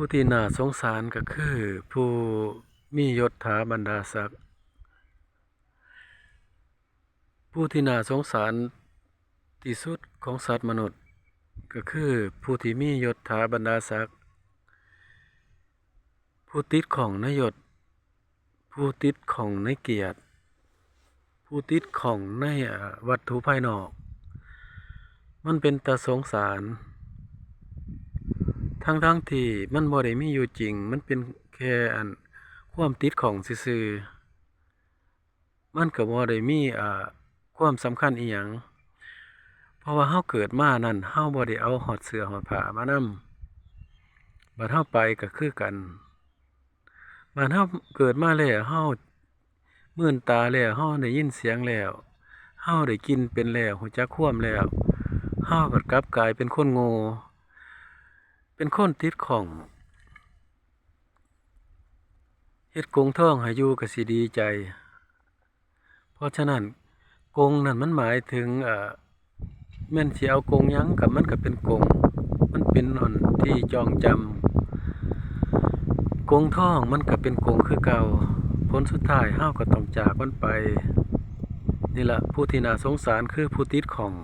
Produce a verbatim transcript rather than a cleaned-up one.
ผู้ที่น่าสงสารก็คือผู้มียศถาบรรดาศักดิ์ ผู้ที่น่าสงสารที่สุดของสัตว์มนุษย์ ก็คือผู้ที่มียศถาบรรดาศักดิ์ ผู้ติดข้องในยศ ผู้ติดข้องในเกียรติ ผู้ติดข้องในอ่าวัตถุภายนอก มันเป็นตาสงสาร ทั้งๆที่มันบ่ได้มีอยู่จริง มันเป็นแค่อันความติดข้องซื่อๆ มันก็บ่ได้มีอ่าความสำคัญอีหยัง เพราะว่าเฮาเกิดมานั่น เฮาบ่ได้เอาฮอดเสื้อฮอดผ้ามานำ บัดเฮาไปก็คือกัน บัดเฮาเกิดมาแล้ว เฮามื่นตาแล้ว เฮาได้ยินเสียงแล้ว เฮาได้กลิ่นเป็นแล้ว ฮู้จักความแล้ว เฮาบัดกลับกลายเป็นคนโง่ เป็นคนติดข้อง เฮ็ดกรงทองให้อยู่ก็สิดีใจ เพราะฉะนั้นกรงนั่นมันหมายถึงเอ่อแม่นสิเอากรงหยังก็มันก็เป็นกรง มันเป็นอันที่จองจำ กรงทองมันก็เป็นกรงคือเก่า ผลสุดท้ายเฮาก็ต้องจากมันไป นี่ล่ะ ผู้ที่น่าสงสารคือผู้ติดข้อง